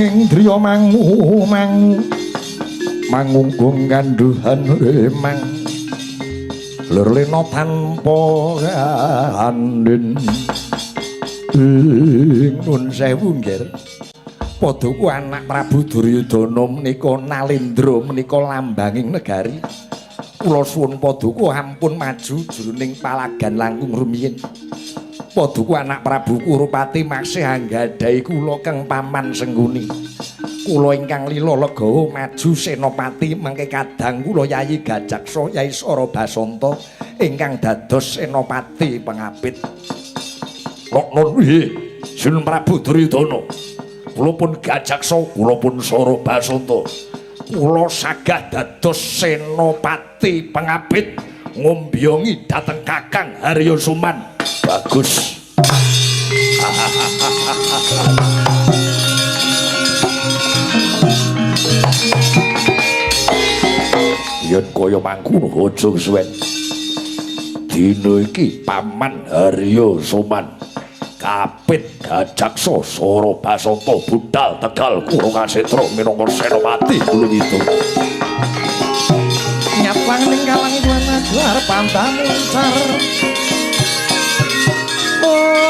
ing driya mangu mangu mangunggung kandhuhan remang lur lena tanpa kandhin. Ing nun sewu nggih. Padhaku anak Prabu Duryudana menika Nalendra menika lambanging negari. Kula suwun paduka ampun maju jroning palagan langkung rumiyin. Paduka anak Prabu Kurupati masih anggadhahi kula keng paman Sengkuni. Kula ingkang lila legawa maju senopati mangke kadang kula Yayi Gajaksa Yayi Sara Basanta ingkang dados senopati pengapit. Loknon nggih, Sun Prabu Duryudana. Kula pun Gajaksa, kula pun Sara Basanta. Kula sagah dados senopati pengapit ngombyongi dhateng Kakang Harya Suman. Bagus. Yen kaya mangkono aja kesuwen. Dina iki Paman Harya Suman kapit Gajaksa Sara Basanta budal Tegal Kurukasetra minangka senopati Gunung Kidul. Nyatlang ning kalang buana gelar pantan muncar. Oh,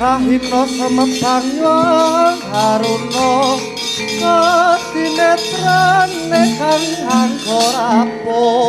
Rahina semembang haruna kedinetrane kang anggora. Oh,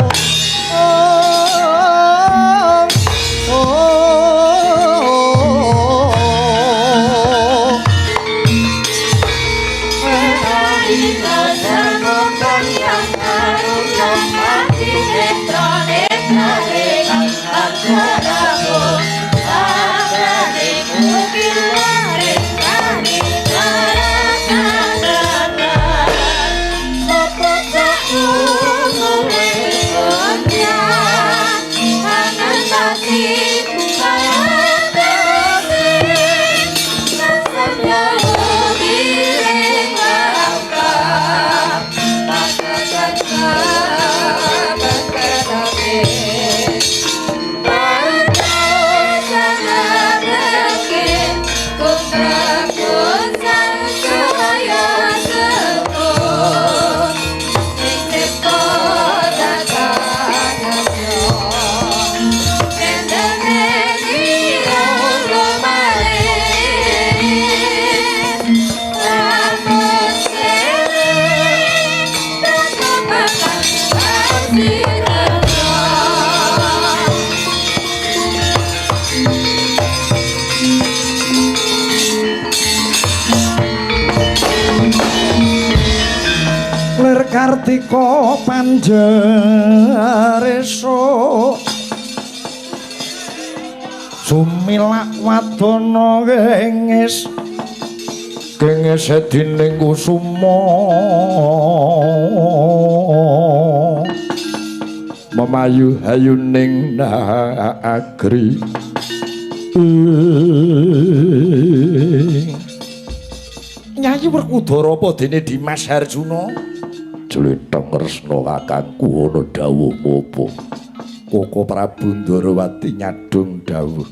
Kartika panjareso sumilak wadana gengis gengis dining kusuma memayu hayuning nagri. Nyayi Werkudara apa dene Dimas Harjuna? Jletheng Kresna kakangku ana dawuhmu apa? Koko Prabu Ndarawati nyadhung dawuh.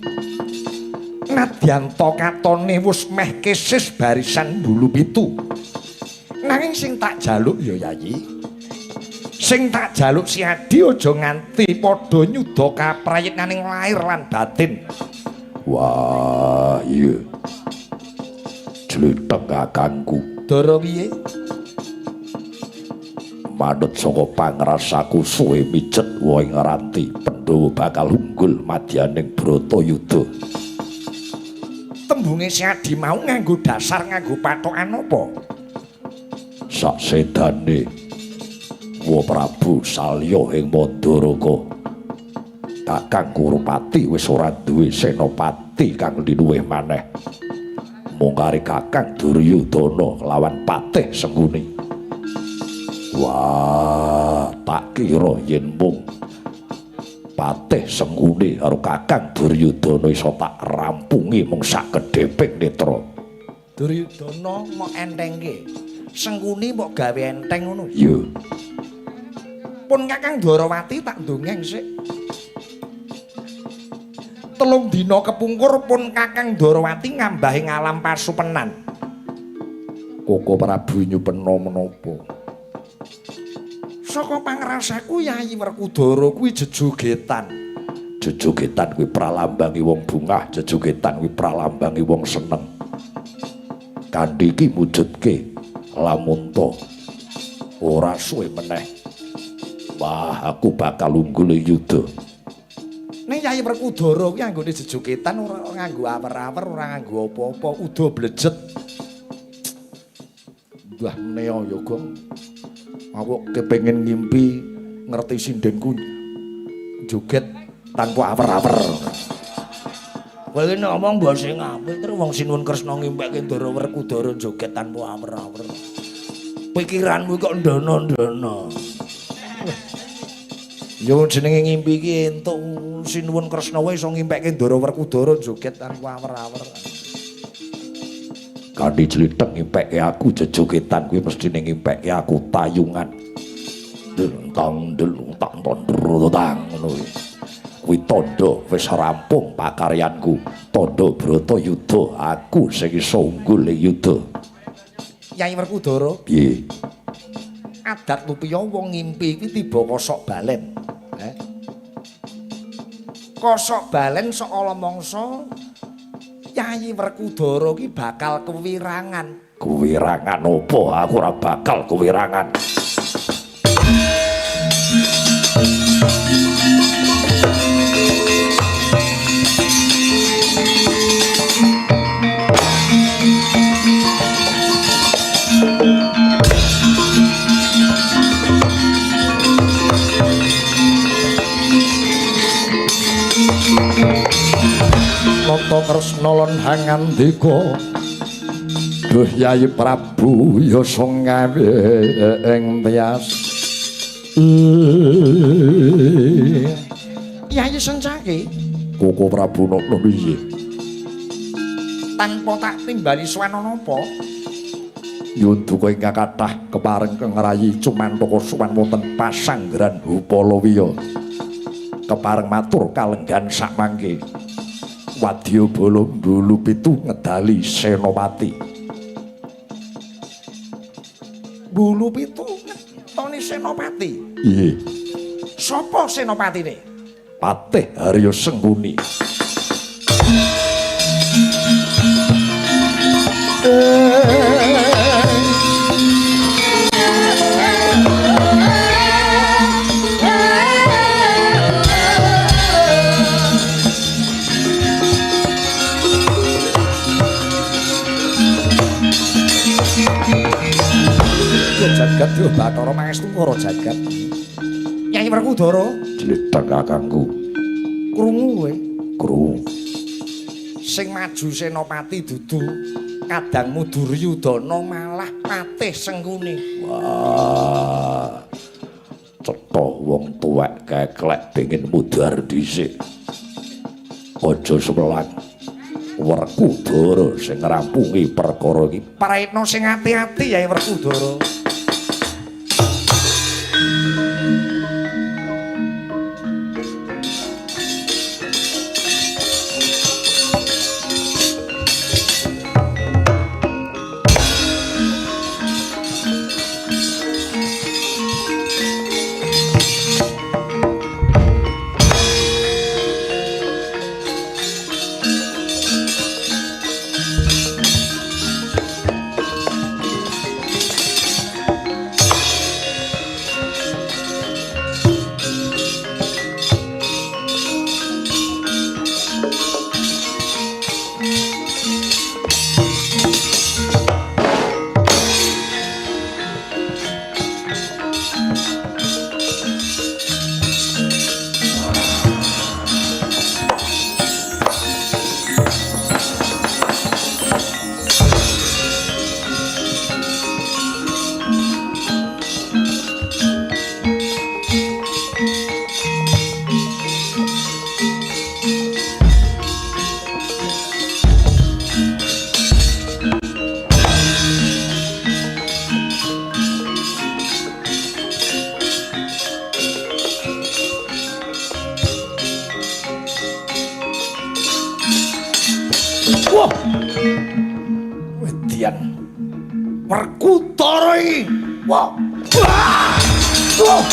Nadyanta katone wis meh kesis barisan bulu pitu. Nanging sing tak jaluk ya Yayi. Sing tak jaluk si Adi aja nganti padha nyuda kaprayitnaning lair lan batin. Wah, iya. Jletheng kakangku. Dara piye? Manut saka pangrasaku suwe mijet wae ngranti Pandhawa bakal unggul madyaning Bratayuda. Tembunge si Adi mau nganggo dasar nganggo patokan apa? Saksedane Wa Prabu Salya ing Mandaraka. Kakang Kurupati wis ora duwe senopati kang linuwih maneh. Mung kari Kakang Duryudana lawan Patih Sengkuni. Wah, tak kira yen mung Patih Sengkuni karo Kakang Duryudana iso tak rampungi mung sak kedheping netra. Duryudana mok entengke. Sengkuni mbok gawe enteng ngono. Iya. Pun Kakang Dwarawati tak ndongeng sik. Telung dina kepungkur pun Kakang Dwarawati ngambahi ngalam pasupenan. Koko Prabu nyupena menapa? Saka pangrasaku Yayi Werkudara kuwi jejogetan. Jejogetan kuwi pralambangi wong bungah, jejogetan kuwi pralambangi wong seneng. Kanthi iki mujudke lamunta ora suwe meneh. Wah, aku bakal unggul yuda. Ning Yayi Werkudara kuwi anggone jejogetan ora nganggo awer-awer, ora nganggo apa-apa, uda blejet. Mbah Neo ya, Gong. Aku kepengin ngimpi ngerti sindenku joget tanpa awer-awer. Kowe iki ngomong mbok sing apik terus wong Sinuwun Kresna ngimpekke Ndara Werkudara joget tanpa awer-awer. Pikiranmu kok ndono-ndono. Ya wong jenenge ngimpi iki entuk Sinuwun Kresna wae iso ngimpekke Ndara Werkudara joget tanpa awer-awer. Kanthi jlitheng ngimpekke aku jejogetan kuwi mestine ngimpekke aku tayungan. Delentang delentang tondro tang ngono kuwi. Kuwi tandha wis rampung pakaryanku. Tandha Bratayuda aku sing iso unggul ing yuda. Yai Werkudara, piye? Adat lupiya wong ngimpi iki tiba kosok balen. Kosok balen sok ala mangsa Yayi Werkudara ki bakal kewirangan. Kewirangan apa? Aku ora bakal kewirangan. Nata Kresna lan hangandika, Duh Yayi Prabu yasa ngawe ing tias. Yayi Sencaki, Koko Prabu nono piye? Tanpa tak timbali sowan ana apa? Nyuwun duka ingkang kathah kepareng keng rayi cumantaka sowan wonten pasanggeran Hupalawiya. Kepareng matur kalenggan sakmangke. Wadya bala mbulu pitu ngedali Senopati. Mbulu pitu ngetoni Senopati? Iya. Sapa Senopatine? Patih Harya Sengkuni. Jagat yo Bathara mangestu karo jagat. Nyai Werkudara, Jletheng kakangku. Krungu kowe. Krungu. Sing maju senopati dudu kadangmu Duryudana malah patih Sengkuni. Wah. Cetha wong tuwek keklek pengin mudhar dhisik. Aja sumelang. Werkudara sing ngrampungi perkara iki. Praetna sing ati-ati Yai Werkudara. Wah. Wedian. Werkudara iki. Wah. Wah. Wah.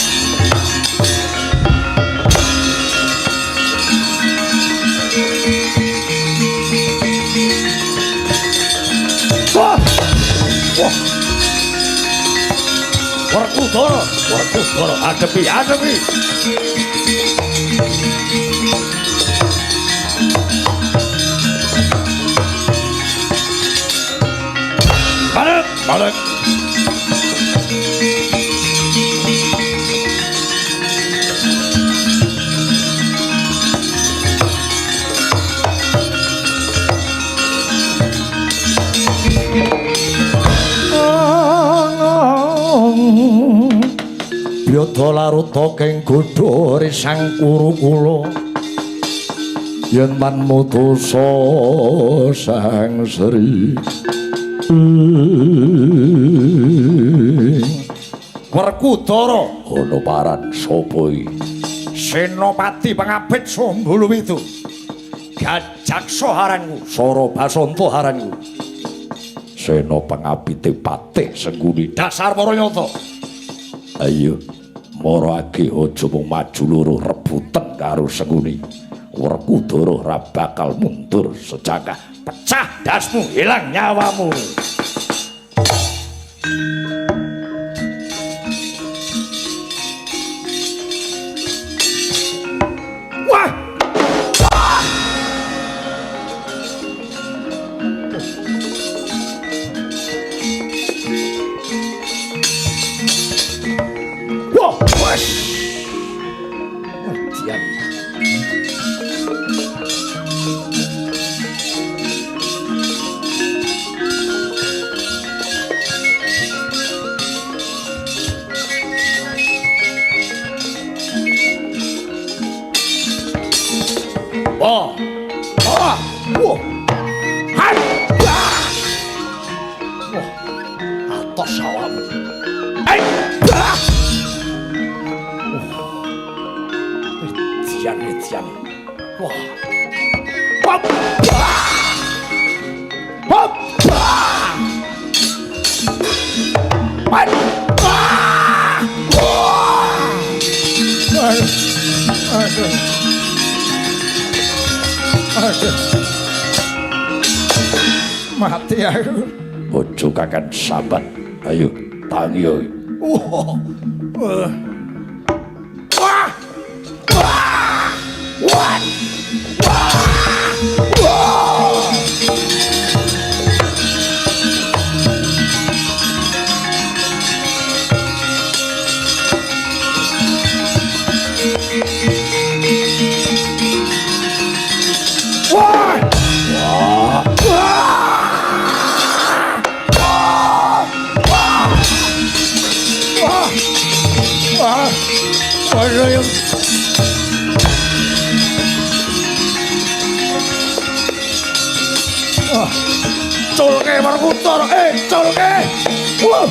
Wah. Wah. Werkudara, Werkudara, adepi, adepi. Balik, balik. Byada laruta keng godha risang Kurukula yen man mutusa Sang Sri Werkudara ana paran sapa iki? Senopati pangabit Sombuluwidu. Gajaksa aranku, Sara Basanta aranku. Sena pangabite patih Sengkuni. Dasar para nyata. Ayo marake aja mung maju loro rebutan karo Sengkuni. Werkudara ora bakal mundur sejangkah. Pecah dasmu, hilang nyawamu. Wah! Wah! Wah, wes. Wedian. Wah. Wah. Wah. Hai. Wah. Wah. Atos awakmu. Hai. Wah. Wedian, wedian. Wah. Hop. Wah. Hop. Wah. Wah. Wah. Wah. Aduh. Aduh. Aduh. Mati aku. Aja kakan sambat. Ayo tangi yo. Wah. Wah. Wah. Wah. Wah. Wah. Culke Werkudara, culke. Wah.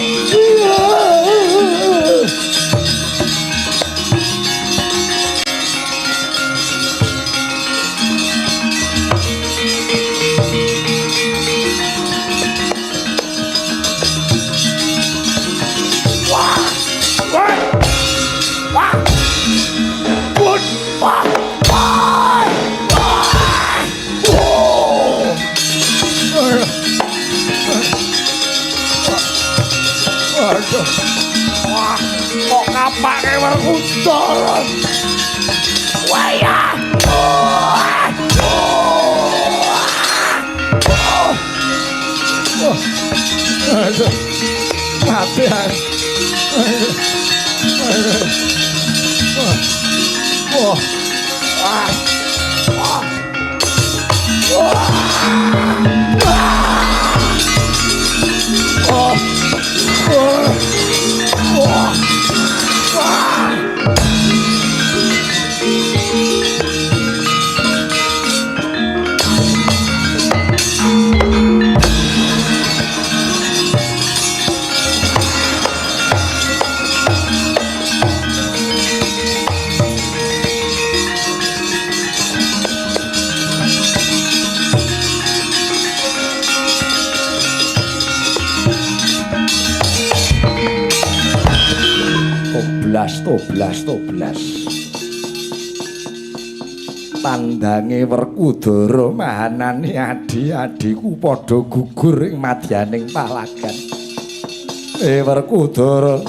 Wah, kok kapake Werkudara. Wah ya. Aduh. Mati aku. Wah. Wah. Wah. Wah. Oh. Wah. Wah. Toblas, toblas, toblas. Tandange Werkudara mahanane adi-adiku padha gugur ing madyaning palagan. Werkudara.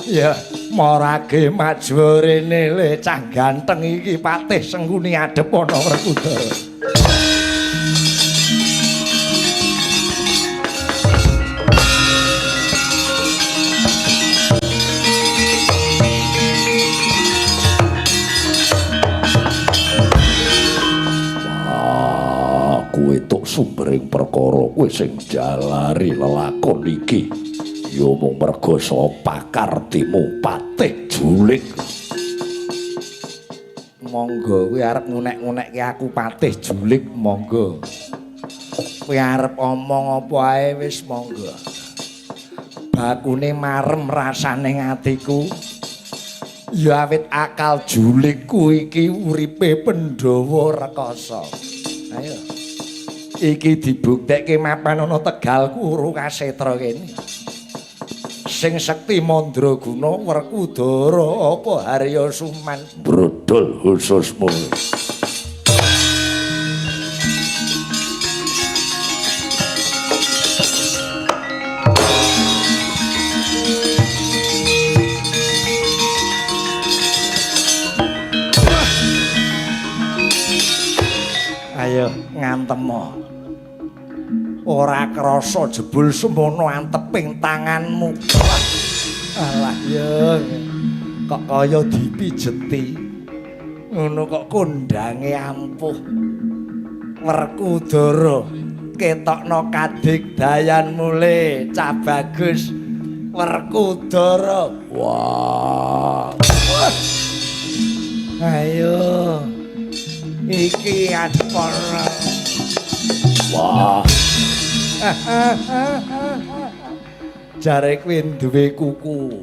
Ya, marake maju rene le cah ganteng iki patih Sengkuni adhep ana Werkudara. Sumbering perkara kowe sing jalari lelakon iki ya mung merga saka pakartimu patih julik. Monggo kowe arep ngunek-ngunekke aku patih julik, monggo. Kowe arep omong apa ae wis monggo. Bakune marem rasane atiku. Ya awit akal julikku iki uripe Pandhawa rekasa. Ayo. Iki dibuktekke mapan ana Tegal Kuru Kasetra kene. Sing sekti mandraguna Werkudara apa Harya Suman brodol khususmu. Ayo ngantemo. Ora krasa jebul semono anteping tanganmu. Alah ya, kok kaya dipijeti. Ngono kok kondange ampuh. Werkudara ketokno kadigdayanmu le, cah bagus. Werkudara. Wah. Ayo. Iki adepana. Wah. Jare kuwi duwe kuku.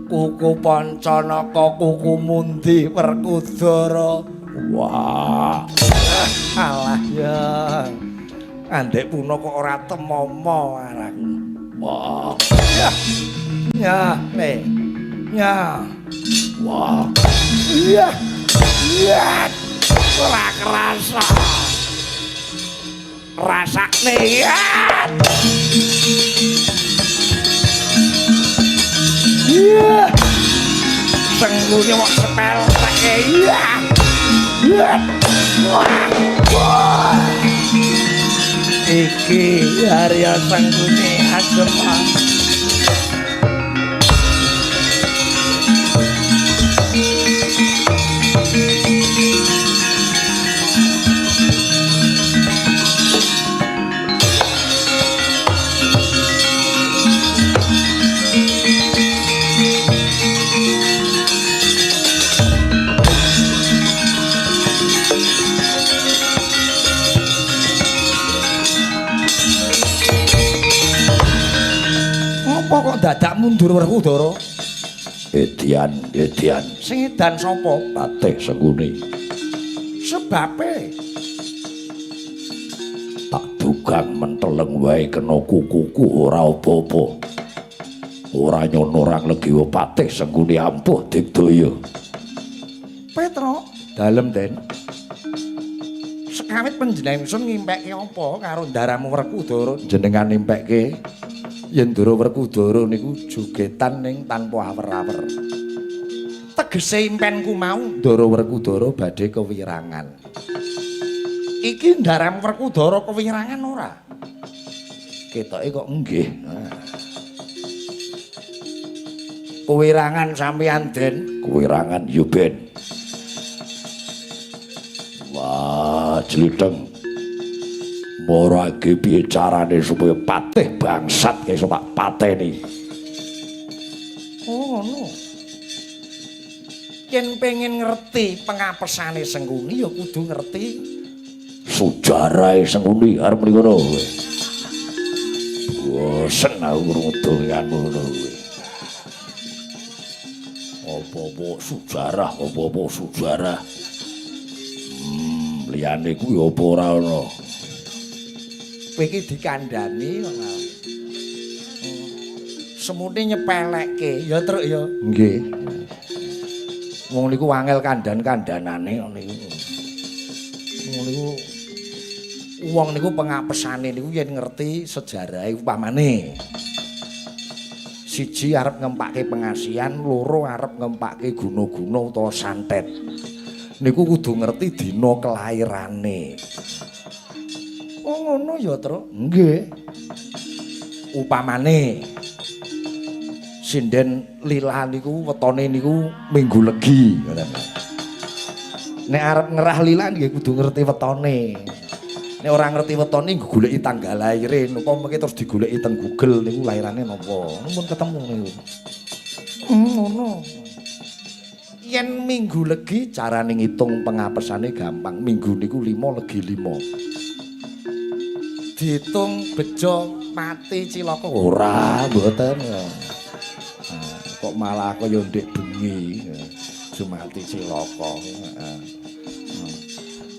Kuku Pancanaka, kuku mundi Werkudara. Wah. Alah ya. Andek puna kok ora temomo arang. Wah. Ya, le. Ya. Wah. Iya. Iya. Ora kerasa. Rasakne ya. Iya. Senggune wong sepel teke iya. Iya. Wah. Iki Arya Sengkuni adem. Apa kok dadak mundur Werkudara? Edian, edian. Sing edan sapa? Patih Sengkuni. Sebabe tak dugang menteleng wae kena kukuku ora apa-apa. Ora nyono orang legiwa Patih Sengkuni ampuh digdaya. Petro, dalem Den. Sekawit panjenengan ingsun ngimpekke apa karo ndaramu Werkudara? Jenengan nimpekke yen Ndara Werkudara niku jogetan ning tanpa awer-awer. Tegese impenku mau Ndara Werkudara badhe kewirangan. Iki ndaramu Werkudara kewirangan ora? Ketoke kok nggih. Kewirangan sampeyan Den? Kewirangan yo ben. Wah, jlitheng. Morake piye carane supaya patih bangsat iso tak pateni. Oh, ngono. Yen pengen ngerti pengapesane Sengkuni ya kudu ngerti sejarahe Sengkuni arep muni ngono kowe. Bosen aku krungu donganmu ngono kowe. Apa-apa sejarah, apa-apa sejarah. Liyane kuwi apa ora ana. Kowe iki dikandhani kok. Semune nyepelekke ya, Truk ya. Nggih. Wong niku angel kandhan-kandhanane kok niku. Wong niku wong niku pengapesane niku yen ngerti sejarahe upamane. Siji arep ngempake pengasihan, loro arep ngempake guna-guna utawa santet. Niku kudu ngerti dina kelairane. Oh ngono ya, Truk? Nggih. Upamane sinden lila niku wetone niku Minggu Legi ngoten. Nek arep ngerah lila nggih kudu ngerti wetone. Nek ora ngerti wetone goleki tanggal laire, napa mengke terus digoleki teng Google niku lairane napa. Mun ketemu niku. Ngono. Yen Minggu Legi carane ngitung pengapesane gampang. Minggu niku 5 legi 5. Diitung bejo mati cilaka. Ora, mboten. Kok malah kaya ndek bengi jumati cilaka.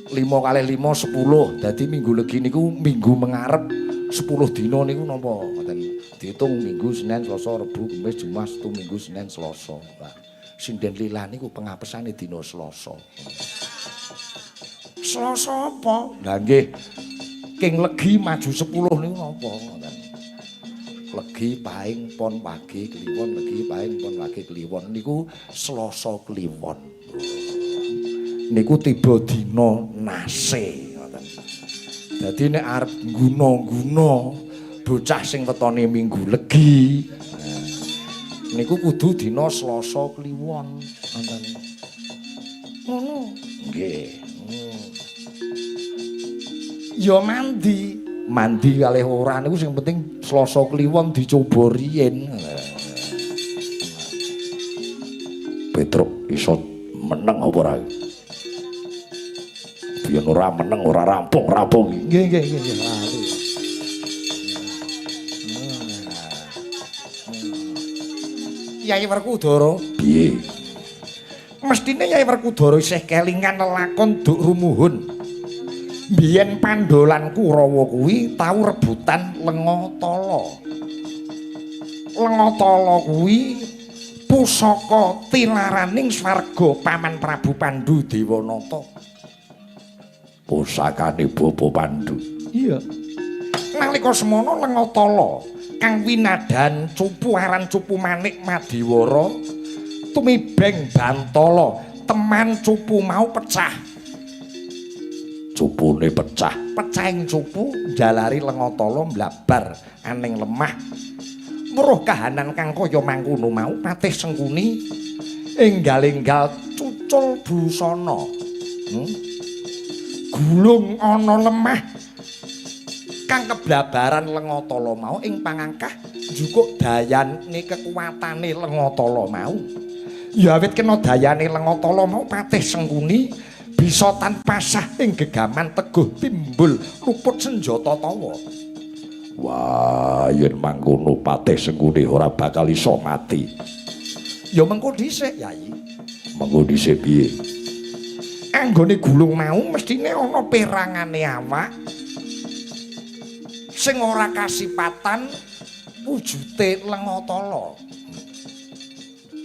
5 kali 5 10. Dadi Minggu Legi niku minggu mengarep 10 dina niku napa ngoten. Diitung Minggu, Senin, Selasa, Rebo, Kamis, Jumat, Sabtu, Minggu, Senin, Selasa. Lah, sinden lila niku pengapesane dina Selasa. Selasa apa? Lah nggih. King Legi maju 10 niku napa ngoten. Legi Pahing Pon Wage Kliwon, Legi Pahing Pon Wage Kliwon niku Selasa Kliwon. Niku tiba dina nase ngoten. Dadi nek arep guna-guna bocah sing wetone Minggu Legi niku kudu dina Selasa Kliwon ngoten. Ngono. Nggih. Ya mandi, mandi kalih ora niku sing penting Selasa Kliwon dicoba riyin. Petruk iso meneng apa ora? Yen ora meneng ora rampung-rampung. Nggih nggih nggih lali. Yai Werkudara, piye? Mestine Yai Werkudara isih kelingan lelakon Duk Rumuhun. Biyen Pandhawa lan Kurawa kuwi tau rebutan lenga tala. Lenga tala kuwi pusaka tilaraning swarga Paman Prabu Pandu Dewanata. Pusakane Bapa Pandu. Iya. Nalika semono lenga tala kang winadan cupu aran cupu manik Madiwara tumibeng bantala, teman cupu mau pecah. Cupune pecah. Pecahing cupu njalari lenga tala mblabar aning lemah. Weruh kahanan kang kaya mangkono mau Patih Sengkuni enggal-enggal cucul busana. Gulung ana lemah kang keblabaran lenga tala mau ing pangangkah njukuk dayane kekuatane lenga tala mau. Ya awit kena dayane lenga tala mau Patih Sengkuni bisa tanpa sah ing gegaman teguh timbul luput senjata tawa. Wah, yen mangkono Patih Sengkuni ora bakal iso mati. Ya mengko dhisik, Yai. Mengko dhisik piye? Anggone gulung mau mestine ana perangane awak sing ora kasipatan wujute lenga tala.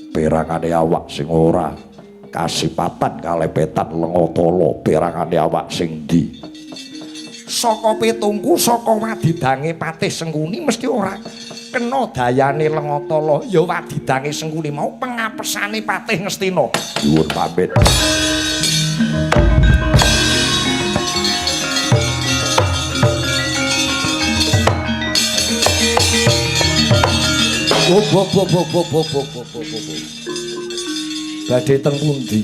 Perangane awak sing ora kasipatan kalepetan lenga tala, perangane awak sing ndi? Saka pitungku, saka wadidange Patih Sengkuni mesti ora kena dayane lenga tala. Ya wadidange Sengkuni mau pengapesane Patih Ngastina. Nyuwun pamit. Bo bo bo bo bo bo bo bo bo bo. Badhe teng pundi?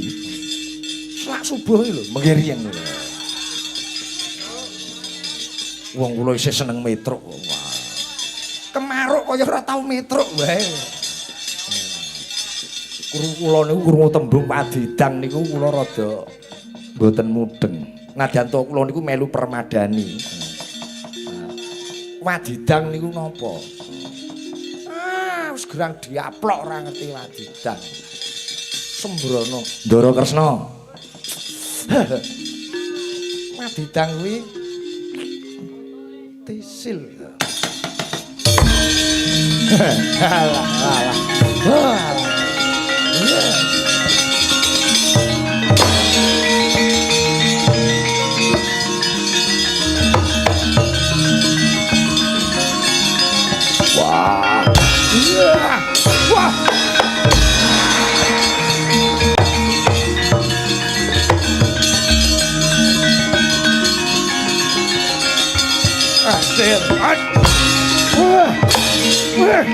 Selak subuh iki lho, mengke riyen lho. Wong kula isih seneng metruk. Wah. Kemaruk kaya ora tau metruk wae. Krungu kula niku krungu tembung padidang niku kula rada mboten mudeng. Nadyan to kula niku melu permadani. Wadidang niku napa? Ah, wis gerang diaplok ora ngerti wadidang. Sembrono. Ndara Kresna. Wadidang kuwi tisil. Alah, alah. Alah. Wah. Wah. Asir. Wah. Wah.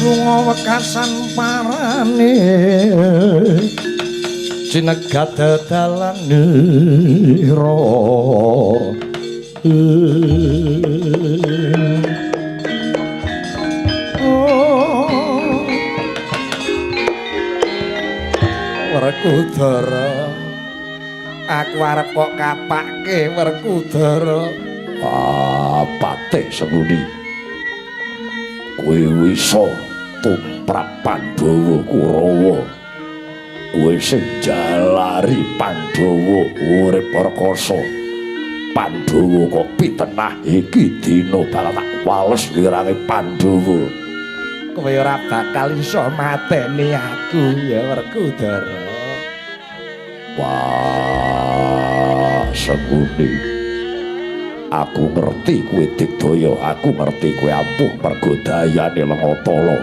Lunga wekasan parane cinegat dalanira. Werkudara, aku arep kok kapake Werkudara. Ah, Patih Sengkuni, kowe wisa tumrap Pandhawa Kurawa. Kowe sing jalari Pandhawa urip rekasa. Pandhawa kok pitenah iki dina bakal tak wales wirange Pandhawa. Kowe ora bakal iso mateni aku ya Werkudara. Wah, Sengkuni, aku ngerti kowe digdaya, aku ngerti kowe ampuh mergo dayane lenga tala.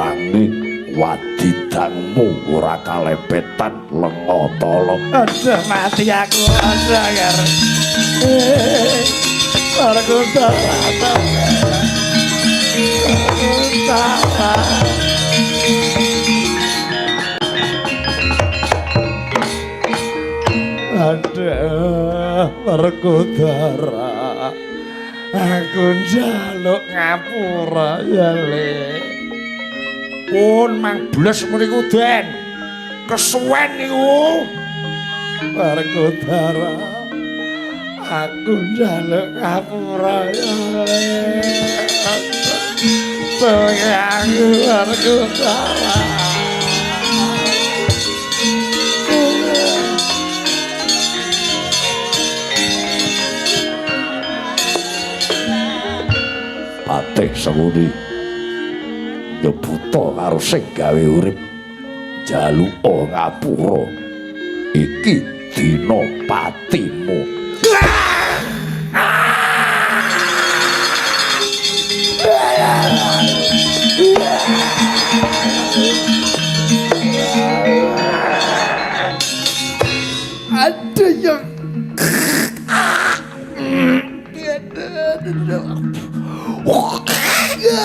Nanging wadidangmu ora kalepetan lenga tala. Aduh, mati aku, aduh, ger. Werkudara, Werkudara. Aduh, Werkudara, aku njaluk ngapura ya Le. Pun mang bles mriku Den. Kesuwen niku. Werkudara, aku njaluk ngapura ya Le. Aku Werkudara. Patih Sengkuni nyebuta karo sing gawe urip, njaluka ngapura. Iki dina patimu. Aduh ya.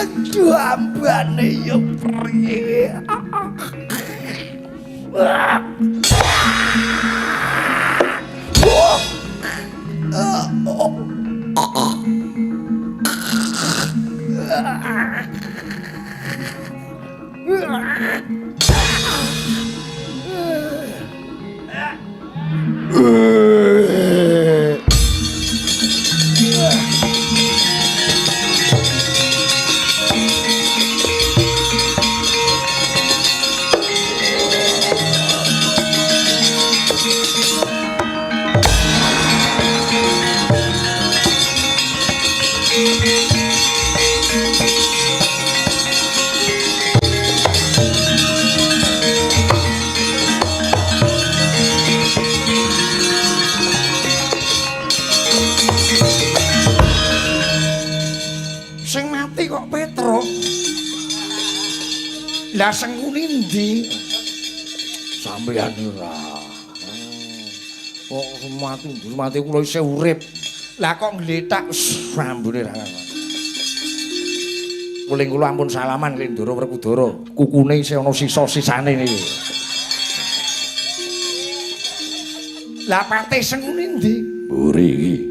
Aduh ambane ya priye. Sing mati kok Petruk. Lah sengkuni ndi? Sampeyan ora. Kok mati ndur mati kula isih urip. Lah kok ngletak rambune ra. Kuling kula ampun salaman kali Ndara Werkudara. Kukune isih ana sisa-sisane niki. Lah patih sengkuni ndi? Mburi iki.